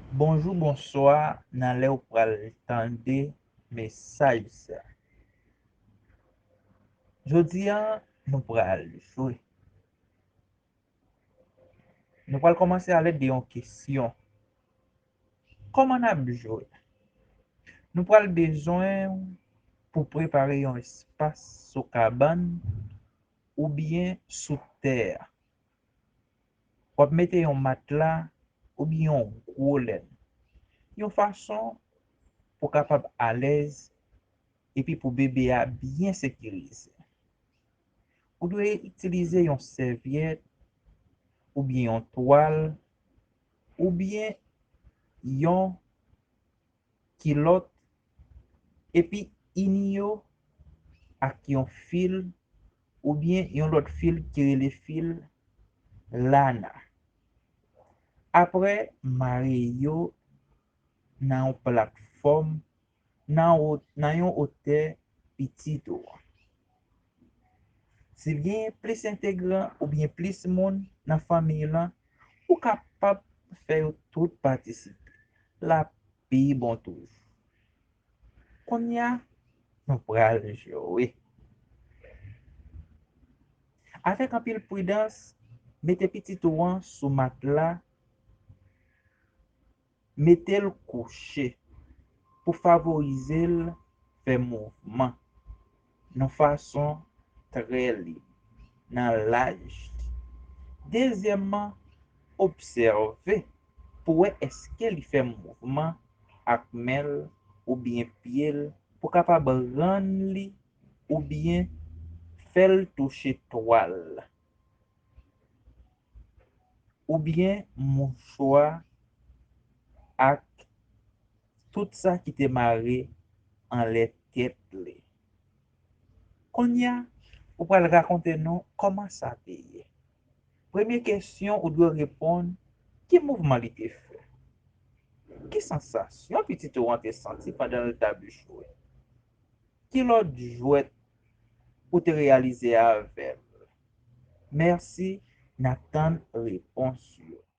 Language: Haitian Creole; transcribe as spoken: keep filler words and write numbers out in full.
Bonjou, bonswa, nan lè ou pral tande mesaj sa. Jodi a, nou pral jwe. Nou pral kòmanse alèd de yon kesyon. Kòman n ap jwe? Nou pral bezwen pou prepare yon espas sou kabann oubyen sou tè a. W ap mete yon matla oubyen yon gwo lèn, yon fason pou w kapab alèz epi pou bebe a byen sekirize. Ou dwe itilize yon sèvyèt oubyen yon twal oubyen yon kilòt epi ini yo ak yon fil oubyen yon lòt fil ki rele fil lana. Apre, mare yo nan yon platfòm nan wo-, nan yon wotè pitit ou an. Si l gen plis entegran oubyen plis moun nan fanmiy lan, ou kapab fè yo tout patisipe. L ap pi bon toujou. Kounye a, nou pral jwe. Avèk anpil pridans, mete pitit ou an sou matla, mete l kouche pou favorize l fè mouvman nan fason trè lib nan laj li. Dezyèmman, obsève pou wè èske li fè mouvman ak men l oubyen pye l pou kapab rann li oubyen fè l touche twal oubyen mouchwa ak tout sa ki te mare anlè tèt li. Kounye a, ou pral rakonte nou kòman sa te ye. Premye kesyon ou dwe reponn, ki mouvman li te fè? Ki sansasyon pitit ou an te santi pandan l t ap jwe? Ki lòt jwèt ou te reyalize avè l? Mèsi, n ap tann repons yo.